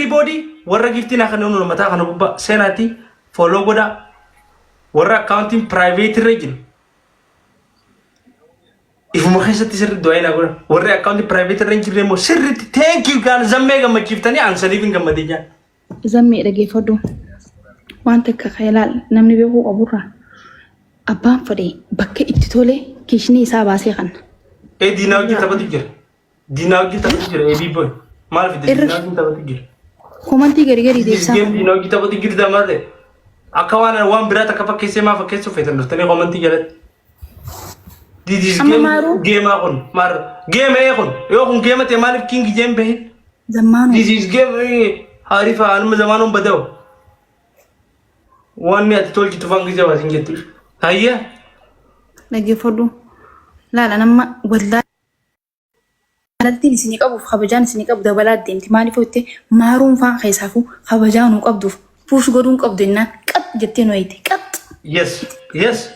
Everybody warra giftii naa kanneen mataa kana gubbaa seenaatti follow godhaa. Warra akkaawuntiin private irra jiru. Ifuma keessatti sirriitti du'aa naa godha. Warri akkaawuntii private irra hin jirre immoo sirriitti thank you gaan zammee gammachiiftanii an saniif hin gammadee jaan. Zammee dhageeffadhu. Waan takka ka ilaal namni beekuu qaburraa abbaan fedhe bakka itti tole kiishnii isaa baasee kanna. Ee diinaa wajjin taphatu jira. Diinaa wajjin taphatu jira eebii boy. Maal fide Irra diinaa wajjin taphatu jira. komantii gari gari deebisaa Game diinaa wajjin taphatu jirta maal Akka waan waan biraa takka fakkeessee maa fakkeessuu feetan dhuftanii komantii jalatti. This is Amma game maaruu geemaa kun maar geema ee kun yoo kun geema ta'e maaliif king jeen bahin? zammaanuu This is game harifa anuma zamaanuun badawu. Wanni ati tolchitu faan gisee waa sin jettu. Hayya. dhaggeeffadhu. Laala nama wallaahi Jaalaltiin isinii qabuuf kabajaan isinii qabu dabalaa deemti. Maaliif yoo jette maaruun faan keessaafuu kabajaa nuu qabduuf puush godhuu hin qabdu jennaan qax jettee nu eeyte. Qax. Yes. Yes.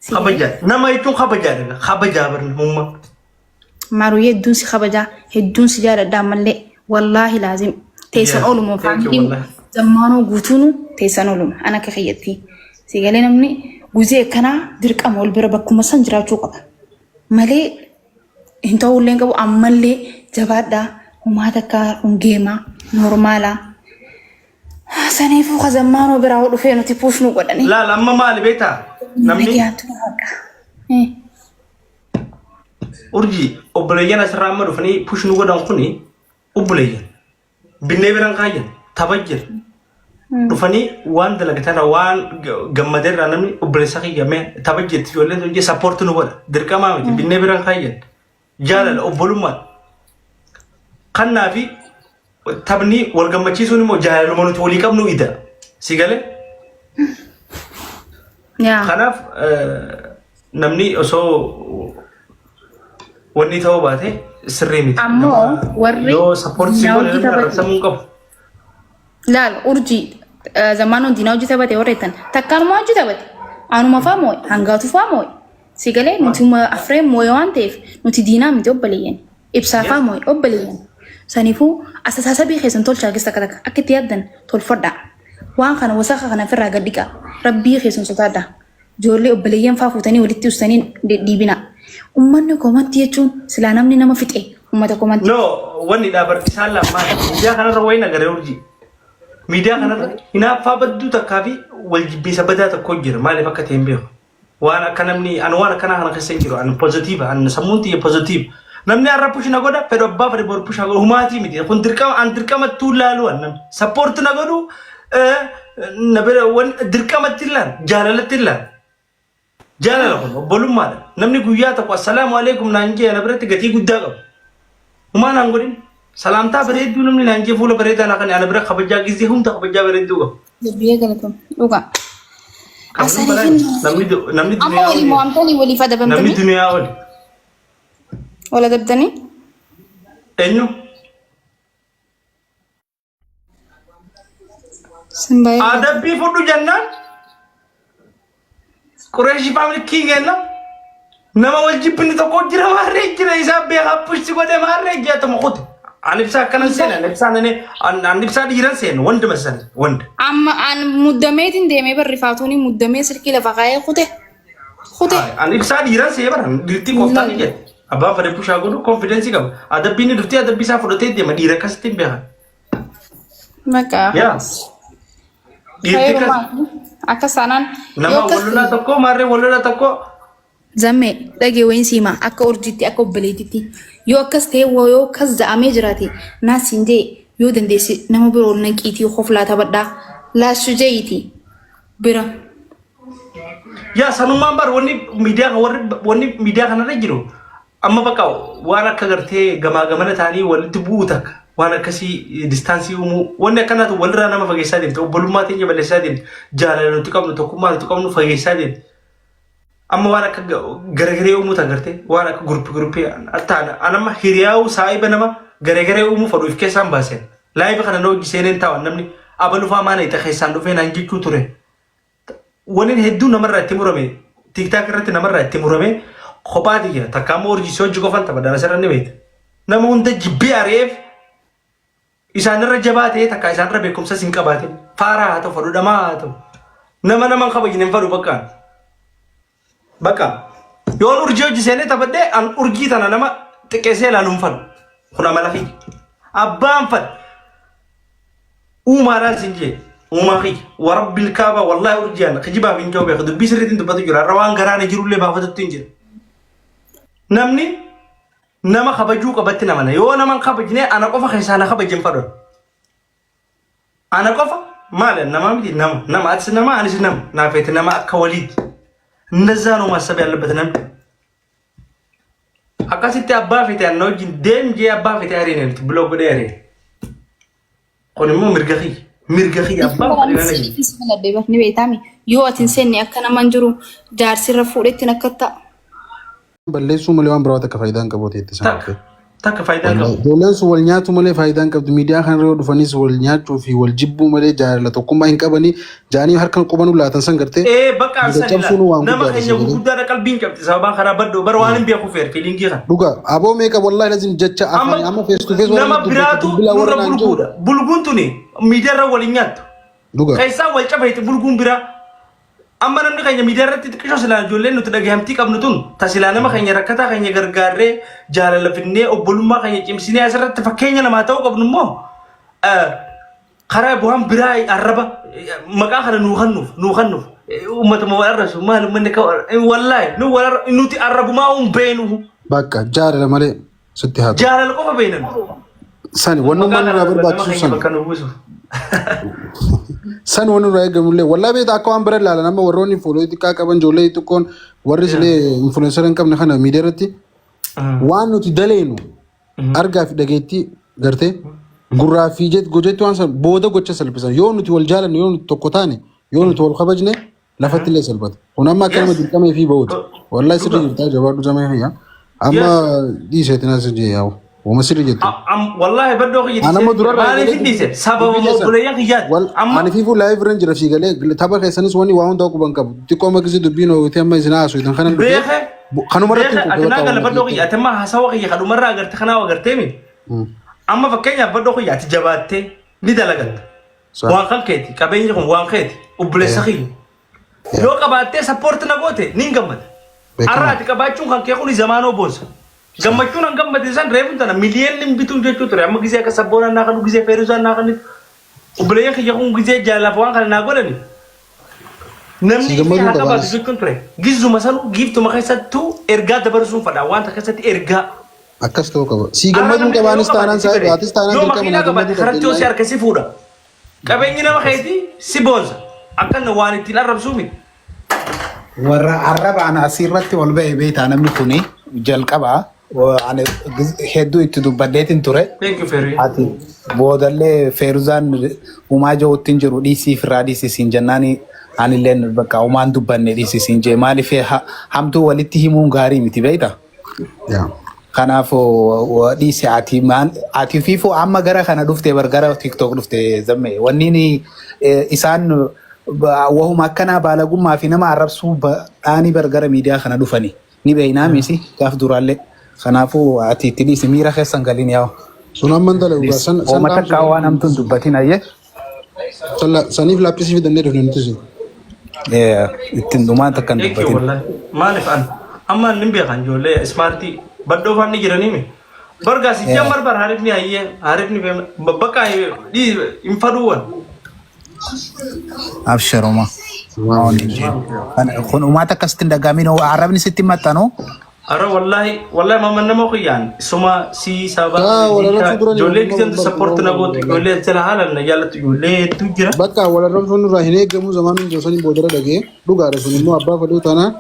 Si galee? Kabajaa. Nama jechuun kabajaadha. Kabajaa barnummaa. Maaruyyee hedduun si kabajaa hedduun si jaaladha ammallee wallaahi laazim teessan Yes. ooluma Thank you faamiliin wallahi. zammaanoo guutuunu teessan ooluma an akka kiyyatti. Si galee namni guzee akkanaa dirqama wal bira bakkuma san jiraachuu qaba. Malee hin ta'ullee hin qabu ammallee jabaadhaa homaa takka kun geemaa noormaalaa. Saniifuu ka zammaanoo biraa hoo dhufee nuti puush nu godhanii. Laal amma maali beektaa? Namni Nagayaatu haqa. urjii obboleeyyan asirraa amma dhufanii push nu godhan kuni obboleeyyan. Binnee biraan kaayyan tapha jira. Dhufanii waan dalagatarra waan gammadeerraa namni obboleessa kiyya mee tapha jirti ijoolleen sun jee sappoorti nu godha. Dirqamaa miti binnee biraan kaayyan. Jaalala obbolummaa. Kannaa fi taphni wal gammachiisuun immoo jaalaluma nuti walii qabnu ida. Si galee? Yaa. Kanaaf namni osoo wanni ta'uu baate sirrii miti. Ammoo Nama warri yoo sappoortii si diinaa godhe hojii namni taphate arrabsamuu hin qabu. laal urjii zammaanoon diinaa hojii taphate warra jettan takkaanuma hojii taphate anuma faa moo'e hangaatu faa moo'e si galee nuti afreen moo'e waan ta'eef nuti diinaa miti obboleeyyan ibsaa faa moo'e obboleeyyan saniifuu asasaasabii keessan tolchaa keessa takka takka akka itti yaaddan tolfadhaa waan kana wasaka kana ofirraa gad dhiqaa rabbii keessan sodaadhaa Ijoollee obboleeyyan faa fuutanii walitti ustanii dhidhiibinaa. Ummanni komantii jechuun silaa namni nama fixe ummata komantii. No, wanni dha bar isaan lamaan miidiyaa kanarra wayi nagaree urjii. Miidiyaa kanarra hinaaffaa badduu takkaa fi wal jibbiinsa badaa tokko jira. Maaliif akka ta'e hin beeku. Waan akka namni ani waan akkanaa kana keessa hin jiru. Ani pozitiiva. Ani sammuun tiyya pozitiiva. Namni har'a push na godha fedhu abbaa fedhe bor push na godha humaatii miti. Kun dirqama an dirqamattuu laalu an namni. Sappoorti na godhu na bira wan dirqamatti hin laalu jaalalatti hin laalu. Jaalala kun obbolummaadha. Namni guyyaa tokko assalaamu alaikum naan jee na biratti gatii guddaa qaba. Humaa naan godhin. Salaamtaa bareedduu namni naan jee fuula bareedaa naa kan ana bira kabajaa gizee hunda kabajaa bareedduu qaba. Deebi'ee galatoom. Dhugaa. Kabajni balaa Asaniifin namni namni amma duniyaa walii oli. mo'amtanii waliif Namni adabamtanii duniyaa oli. wal adabdanii. Eenyu? Sin baay'ee Adabbii fudhu jennaan Qureeshii faamilii kii kenna. Nama wal jibbinni tokko jira maarree jira isaa beekaa pushti godhe maarree jeetuma kute. An ibsaa akkanan seena an ibsaa nane an ibsaa dhiiran seena wanda masan wanda. Amma an muddameetiin deemee barrifaatuun muddamee silkii lafa kaa'ee kute. Kute. An ibsaa dhiiran see bara dhiirtii kooftaan ni jedhe. Abbaan fedhe pushaa godhu konfidensii qaba. Adabbiin ni dhuftee adabbii isaa fudhatee deema dhiira akkasitti hin beekan. Maqaa. Yaa. Dhiirti akkas Akkas taanaan nama yoo akkas wal lolaa tokko maarree wal lolaa tokko Zammee dhagee wayiin siimaa akka urjiitti akka obboleettitti yoo akkas ta'e yoo akkas ja'amee jiraate naas hin jee yoo dandeesse nama biroo naqiitii koflaa taphadhaa laashu je'iiti bira. Yaa sanummaan bar wanni miidiyaa kan warri wanni miidiyaa kanarra jiru amma bakka waan akka gartee gamaa gamana ta'anii walitti bu'uu takka waan akkasii distaansii uumuu wanni akkanaatu walirraa nama fageessaa deemte obbolummaa teenya balleessaa deemte jaalala nuti qabnu tokkummaa nuti qabnu fageessaa deemte. Amma waan akka garagaree uumuu tan gartee waan akka guruppi guruppii ta'an an amma hiriyaa'uu saahiba nama garagaree uumuu fadhu if keessaan baaseen laayiva kana na hojii seeneen taa'an namni abalufaa maana ixa keessaan dhufee naan jechuu ture. Waniin hedduu namarraa itti murame tiiktaak irratti namarraa itti murame kophaa tiyya takka ammoo hojii si hojii qofan taphadha asirra ni beekta. Nama hunda jibbee ari'eef Isaanirra jabaa ta'ee takka isaanirra beekumsas hin qabaatin. Faaraa haa ta'u, fadhu dhamaa haa ta'u. Nama nama hin kabajne hin fadhu bakka. Bakka yoon urjii hojii seenee taphadhee an urjii tana nama xiqqeessee ilaalu hin fadhu. Kun amala kiyya. Abbaan fadhu. Uumaadhaan sin jee. Uumaa kiyya. Warabbil kaaba wallaahi urjii ana kijibaaf hin jiru beeku. Dubbii sirriitiin dubbatu jira. Har'a waan garaan jirullee baafatutti hin jira. Namni nama kabajuu qabatti namana. Yoo nama hin kabajne ana qofa keessaa na kabaje hin fadhu. Ana qofa maali nama miti nama nama atis nama anis nama naafeeti nama akka waliiti. እንደዛ ነው ማሰብ ያለበት namni. Akkasitti abbaa fete anna wajjin deem jee abbaa fete ariin nuti biloo godhee ariin. Kun immoo mirga kiyya. Mirga kiyya abbaa fedhe nana jira. Ni beektaami. Yoo ati hin seenne akka nama hin jiru jaarsirra fuudhetti akka ta'a. Balleessuu malee waan biraa takka faayidaa hin qabu ta'etti isaan Takka takka faayidaa hin qabu. Ijoolleen sun wal nyaatu malee faayidaa hin qabdu. Miidiyaa kanarra yoo dhufanis wal nyaachuu fi wal jibbuu malee jaalala tokkummaa hin qabanii jaanii harka qubanuu laatan san gartee Ee bakka hunda san cabsuun waan nama guddaadha keenya si galee. gurguddaadha qalbiin cabdi sababaan karaa baddoo bara waan hin beeku feer fiilingii kana. Dhuga aboo meeqa wallahi lazim jecha Amma afaanii amma face to face warra nama natti dubbatu biraatu bilbilaa warra nurra naan jiru. bulguudha. Bulguun tuni miidiyaarra waliin nyaattu. Dhuga. Keessaa wal cafeeti bulguun biraa. Amma namni keenya miidiyaa irratti xiqqishoo silaa ijoolleen nuti dhagahamtii qabnu tun ta silaa nama keenya rakkataa keenya gargaarree jaalala finnee obbolummaa keenya cimsinee asirratti fakkeenya namaa ta'uu qabnu immoo karaa bu'aan biraa arraba maqaa kana nuu kennuuf nuu kennuuf uummatuma wal arrabsu maal uummanni akka wallaahi nu wal nuti arrabumaa hin beenu. Bakka jaalala malee sitti haa ta'u. Jaalala qofa beeknan. Sani wannummaan Maqaa nurraa kana nama barbaachisu keenya sani. bakka nu buusuuf. San wanni nurraa eegamullee wallaa beektaa akka waan bira ilaalan amma warroonni fuuloo xiqqaa qaban ijoollee xixiqqoon warri silee influencer hin qabne kana miidiyaa irratti waan nuti daleenu argaa fi dhageettii gartee gurraa fi gojeetti waan san booda gocha salphisan yoo nuti wal jaalanne yoo nuti tokko taane yoo nuti wal kabajne lafatti illee salphata. Kun amma akka nama dirqamee fi bahuuti. Wallahi sirri jirtaa jabaadhu zamee fayyaa. Amma dhiiseetiin as jee yaa'u. Wama sirri jettu. Wallahi baddoo kiyya Ani amma durarraa maaliif eegalee hin dhiise sababa dubbii keessan. obboleeyyan kiyyaati. Amma Ani fiifuu live irra hin jira fiigalee tapha keessanis wanni waa hundaa quban qabu. Xiqqoo amma gisee dubbiin hoo'itee amma isin haasoo kanan dhufee beeke kanuma irratti beeke hin ati quufe naa bakka gala waan baddoo kiyya ati amma haasawa kiyya kadhumarraa agarte kanaa agartee mi amma fakkeenyaaf baddoo kiyya ati jabaattee ni dalagatta. Waan kan keeti qabeenyi kun waan keeti obboleessa kiyya. Yoo qabaattee support na goote niin gammada. Har'a ati qabaachuun kan kee kuni zamaanoo boonsa. Gammachuun an gammade san reefuun tana miliyoonni hin bituun jechuu ture. Amma gisee akka sabboonaan naa kanu gisee feeruzaan naa kanu obboleeyyan kiyya kun gisee jaalaaf waan kana naa godhani. Namni Si ifee gammaduun haa qaba qabaatu anis. jechuun ture. Gizuma sanuu giiftuma keessattuu ergaa dabarsuun fadha. Wanta keessatti ergaa. Akkas ta'uu qaba. Si Har'a gammaduun namni qaba yoo anis taanaan qabaate si saahiba fedhe. atis taanaan Yoo dirqama makiinaa naa qabaate gammaduu qabdi karatti yoo si innaan. harka si fuudha. Qabeenyi nama keetii si boonsa. Akkan waan ittiin arrabsuu miti. Warra arrabaan asirratti ol ba'e beektaa namni kuni jalqaba ani hedduu itti dubbadheetin ture. Thank you Ferry. Ati boodallee Feeruzaan umaa jirutti hin jiru dhiisii firraa dhiisii siin jennaani anilleen bakka umaan dubbanne dhiisii siin jee maaliif hamtuu walitti himuun gaarii miti beektaa? Yaa. Kanaafuu dhiisi ati maan ati fiifuu amma gara kana dhufte bar gara TikTok dhufte zamme wanni isaan wahuma akkanaa baalagummaa fi nama arrabsuu dhaanii bar gara miidiyaa kana dhufani ni beeknaa misi gaaf duraallee kanaafuu ati itti dhiisi miira keessan galiin yaa'u. Sun amma hin dalagu gaa san san Ooma dhaamsu takkaa waan hamtuun dubbatin ayyee saniif laaphisii fidannee dhufne nutis. Ittiin dhumaan takka hin Thank you dubbatin. wallahi. Maaliif an amma inni beekan ijoollee ismaartii baddoo faan ni jiranii mi. Bargaa si jammar bar harifni hayyee harifni bakka hin faduuwwan. Abshiruma. Kun uumaata akkasitti hin dhaga'amin arrabni sitti hin maxxanu. Ara wallahi wallahi mamman nama kiyyaan suma si saba Yaa wal arrabsuu durani ijoollee wal giseentu support na gootu ijoollee jala haalan na jaallattu ijoollee hedduu jira. Bakka wal arrabsuun nurraa hin eegamu zamaan hundi osoo hin boodara dhagee dhugaadha sun immoo abbaa fedhuu taanaan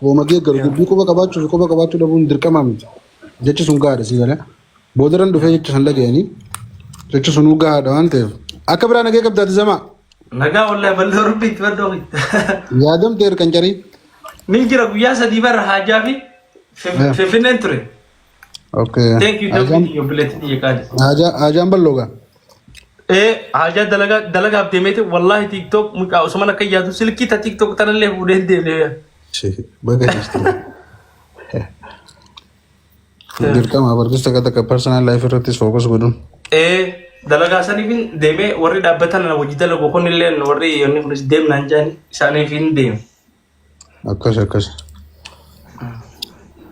wooma geeggaru dubbii quba qabaachuu fi quba qabaachuu dhabuun dirqama miti. Jechi sun gahaadha si galee. Boodaran dhufee jecha san dhagayanii jechi sunuu gahaadha waan ta'eef. Akka biraa nagee qabdaati zamaa. Nagaa wallahi bal'oo rabbiitti bal'oo kiyya. Yaadamte erqan carii. Nin jira guyyaa 3 bara haajaa fi Finfinneen ture. Okay. Thank you Haajaan thank you obboleettii tiyya qaali. Haajaan bal'oo gaa. Ee haajaa dalagaa dalagaaf deemeeti wallahi TikTok mucaa osuma akka yaadu silkii ta TikTok tanallee fuudhee hin deemne. Baga jirtu. Dirqama barsiis takka takka personal life irrattis focus godhuun. Ee. Dalagaa saniif deemee warri dhaabbatan na wajji dalagu kunillee warri yoonni kunis deemnaan jaani isaaniif hin deemu. Akkas akkas.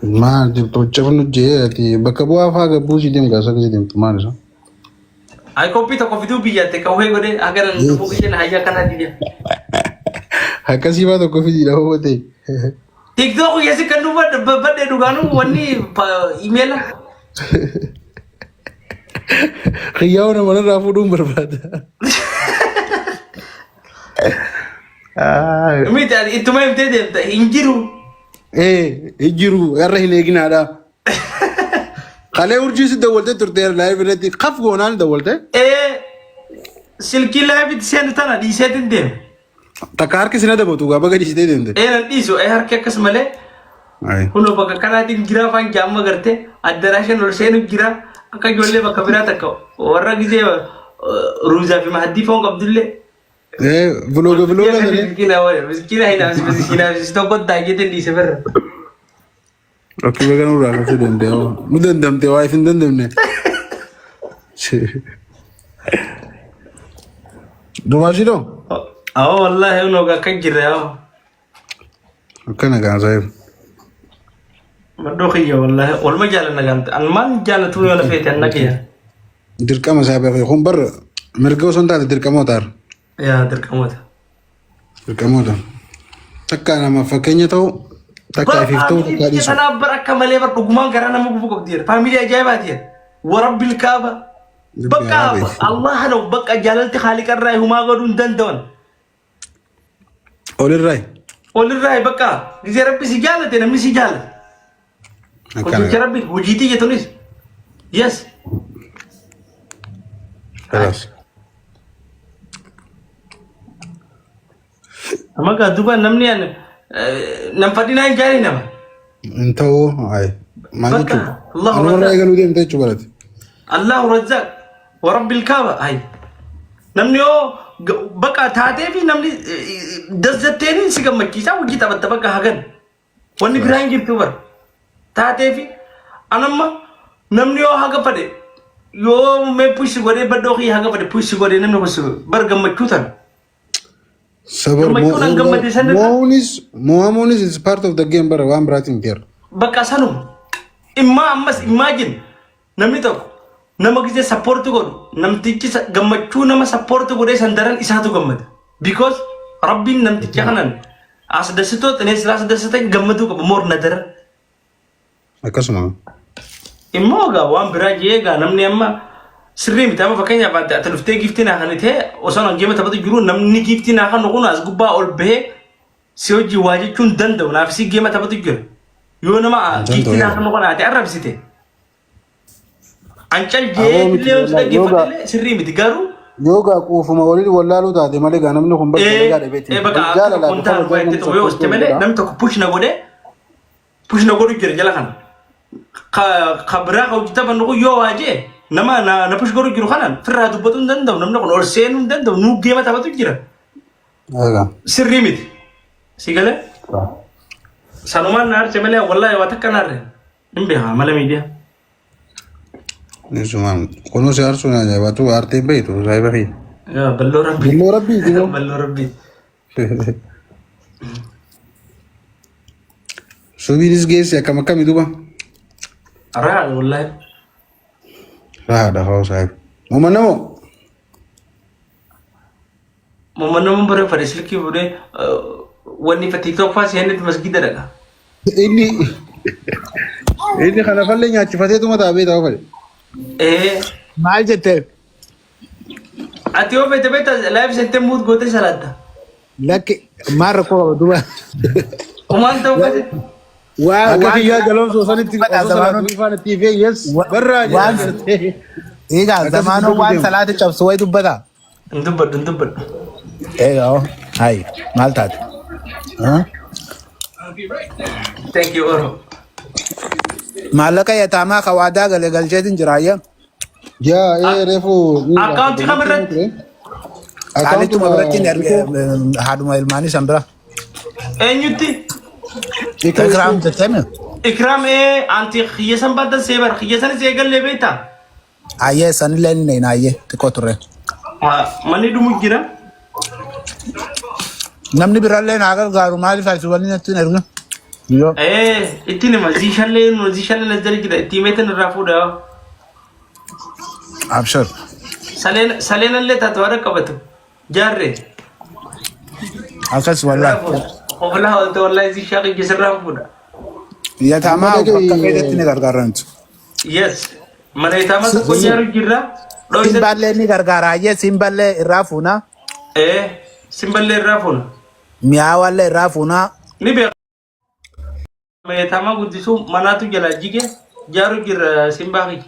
Maal jirtu cufnu jee ati bakka bu'aa faa gabbuu si deemga asa kasi deemtu maal isa? Ay koppii tokko fiduu biyyaatti qawwee godhee haga nan dhufuu kiyyan hayya akkanaa dide. Akkasii faa tokko fidii dhabu ta'e. TikTok keessi kan nu badhe dhugaanuu wanni imeela. Xiyyaa'oo nama irraa fuudhuun barbaada. Miti ati ittuma himtee deemta hin jiru. Ee hin jiru irra hin eeginaadha. Kalee urjii si dawwaltee turte live irratti kaf goonaan dawwalte. Ee silkii live itti seenu tana dhiiseetiin deema. Takka harki sin adabatu gaa baga dhiisitee deemte. Ee nan dhiisu ee harki akkas malee kunoo bakka kanaatiin jira afaan jaamma garte addaraashan ol seenu jira akka ijoollee bakka biraa takka warra gizee ruuzaa fi mahaddii foon qabdullee. Ee vlooga vlooga sanii. Miskiina wayya miskiina hin miskiina tokko daayyeetiin dhiise birra. Rakkoo baga nurraa kafuu danda'e. Nu dandamte waa if hin dandamne. Dumaashidoo? Awwa wallaahi unoo akka jirre awwa. Akkana gaa saayib. Maddoo kiyya wallaahi waluma jaalanna gaamte. An maal jaalatu yoo na feete anna kiyya. Dirqama isaa beeku kun bar mirga osoo hin taane dirqamoota har'a. Yaa dirqamoota. Dirqamoota. Takka nama fakkeenya ta'u takka Bar ifiif ta'u faamilii takka biyya dhiisu. tanaa bar akka malee bar dhugumaan garaa nama gubuu qabdi jedha. Faamilii ajaa'ibaati jedha. Warabbil kaaba. Dubbii Bakka haraa beeku. Allah na bakka jaalalti haaliqarraa humaa godhuu hin danda'an. Olirraa. Olirraa bakka gisee rabbi si jaalate namni si jaalate. Akkana. Hojicha rabbi hojii tiyya tunis. Yes. Kalaas. Amma gaa duuba namni an nam fadhinaa hin jaali nama. Hin ta'uu ayi. Maal Bakka jechuudha? Allahu Anumarraa Razzaq. eegaluu deemte jechuu barate. Allahu Razzaq. Wa Rabbil Kaaba. Ayi. Namni yoo bakka taatee fi namni dazzatteeni si gammachiisa hojii taphatta bakka hagan. Wanni biraa hin jirtu bara. Taatee fi anamma namni yoo haga fadhe yoo mee push godhee badhoo kiyya haga fadhe push godhee namni kun si bar gammachuu tana. Sabar Gammachuun an gammade san irra mo'uunis mo'amuunis is part of the game bara waan biraatiin miti har'a. Bakka sanuma. Immaa ammas imagine namni tokko nama gisee support godhu namtichi gammachuu nama support godhee san daran isaatu gammada. Because rabbiin namticha kanan as dasitoo xinee silaa as dasitee gammaduu qaba more na daran. Akkasuma. Immoo egaa waan biraa jee egaa namni amma sirrii miti amma fakkeenyaaf ati ati dhuftee giiftii naa kanitee osoo an geema taphatu jiru namni giiftii naa kanu kun as gubbaa ol bahee si hojii waa jechuun danda'u naaf si geema taphatu jira. Yoo nama Hin danda'u giiftii naa yaa. kanu kana ati arrabsite an cal jee Aboo miti illee yoo si wallahi yoo gaa dhaggeeffate illee sirrii miti garuu yoo gaa quufuma waliin wallaaluu taate malee gaa namni kun bakka ee dalagaa dhabeetti ee miti. bakka Wal akka jaalalaa tokkoon fi ta'an kabajaa waa itti namni tokko yoo sappoortii hoste malee godha. namni tokko push na godhee push na godhu jira jala kana. Ka ka biraa ka hojii taphannu kun yoo waa jee nama na na push godhu jiru kanaan firraa dubbatuu hin danda'u namni kun ol seenuu hin danda'u nuu geema taphatu jira. Egaa. Sirrii miti. Si galee sanumaan na arse malee wallaahi waa takka na arre hin beekaa mala miidiyaa. Nisuma kunoo si aarsuun ajaa'ibatu aartee beektu saayiba kiyya. Yaa balloo rabbii. Balloo rabbii jiru. Balloo rabbii. Subiinis geessi akkam akkami duba. Raadha wallaahi. Raadha hoo saayiba. Mama namoo. Mamma nama bare fadhe silkii fuudhee wanni fa TikTok faa seenetti masgida dhaqa. Inni inni kana fallee nyaachifateetuma taa'ee taa'u fedhe. Ee Maal jette? ati yoo feete beekta live seentee muut gootee salaatta. Lakki maal rakkoo qaba duuba? Umaan ta'uu fedhe. Waa Akka waan kiyyaa galoomsoo sanitti dubbadha osoo zamaanoon salaatu ifaan itti ifee yes barraa waan jedha. egaa Akkasitti zamaanoon dubbatu waan deemu. salaata cabsu wayi dubbata. Hin dubbadhu hin dubbadhu. Egaa hoo hayi maal taate? Ah? Thank you Oro. Maallaqa yataamaa ka waadaa gale galcheetiin jiraayya. Yaa ee reefu ni Akkaawuntii kam irratti? Qaalichuma Akkaawuntuma biratti hin erge haadhuma ilmaanii san bira. Eenyutti? Ikoo Ikraam ikoo. jettee mi? Ikraam ee anti xiyya san baaddan seebar xiyya sanis eegallee beektaa? Ayyee sanillee ni neena ayyee xiqqoo turre. Manni dhumu jira. Namni biraallee naa gargaaru maaliif ati waliin natti hin ergin? Yoo. Ittiin hima ziishallee nu ziishallee nas jala jira itti himeetan irraa fuudha. Abshir. Saleenallee taatu haadha qabatu jaarree. Akkas Irraa wallaahi. fuudha. Oflaa oolte wallaahi ziishaa qiyya sirraa fuudha. Yataamaa Amma bakka dhaga'i feetetti ni gargaarantu. Yes. Mana itaamaa tokko ijaaru jirra. Dhoysa. Simballee ni gargaara ayyee simballee irraa fuuna. Simballee irraa fuuna. Mi'aawallee irraa fuuna. Ni beekama. Yataamaa guddisuu manaatu jalaa jige jaaru jirra simbaa kiyya.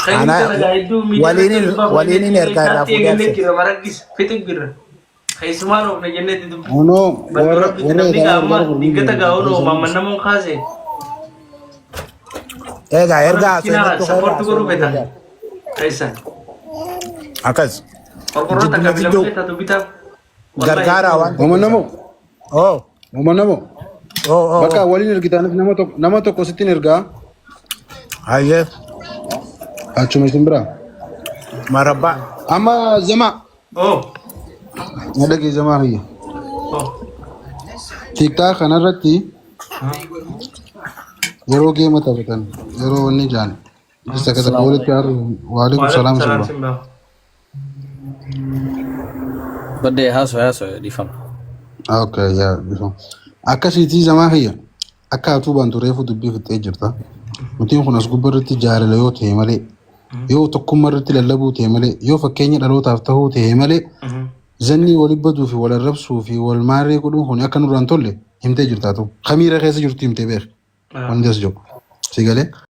Kan Ana dalagaa hedduu miidiyaa waliinin waliinin ergaa irraa fuudhee eegalee abshir. jira maraggis fixu jirra. Keessumaan oofne jennee itti dubbi. Onoo Bakka warra rabbitti warra namni yataamaa gaama gargaaru dingata gaa'uun gurguruun oomaan namoon kaase. Egaa Warra ergaa miskinaa seenattu sappoorti ergaa godhuu fetan. seenattu. Keessan. Akkas. Qorqorroo Jidduma takka jidduu filamtee taatu bitaaf. Wallahi gargaaraa waan Oma ta'eef. namo Oh oma namo oh oh bakka oh. waliin ergitaanis nama tokko sittin ergaa Ayyee achuma isin biraa. marabbaa. Amma zama Oh. na dhagee zamaa kiyya. Oh. TikTok kanarratti yeroo geema taphatan yeroo wanni jaan takka takka walitti haru waalaikum Waalaikum salaam salaam simba. simbaa. Baddee haasoo haasoo dhiifama. Okay, yaa bifa. Akkasiitii zamaa kiyya akka atuu baantu reefu dubbii fixxee jirta. Nutiin kun as gubbaa irratti jaalala yoo ta'e malee yoo tokkummaa irratti lallabuu ta'e malee yoo fakkeenya dhalootaaf ta'uu ta'e malee zannii wal baduu fi wal arrabsuu fi wal maarree godhuun kun akka nurraan tolle himtee jirtaatu. Kamiira keessa jirtu himtee beek. Wanti as jiru. Si galee?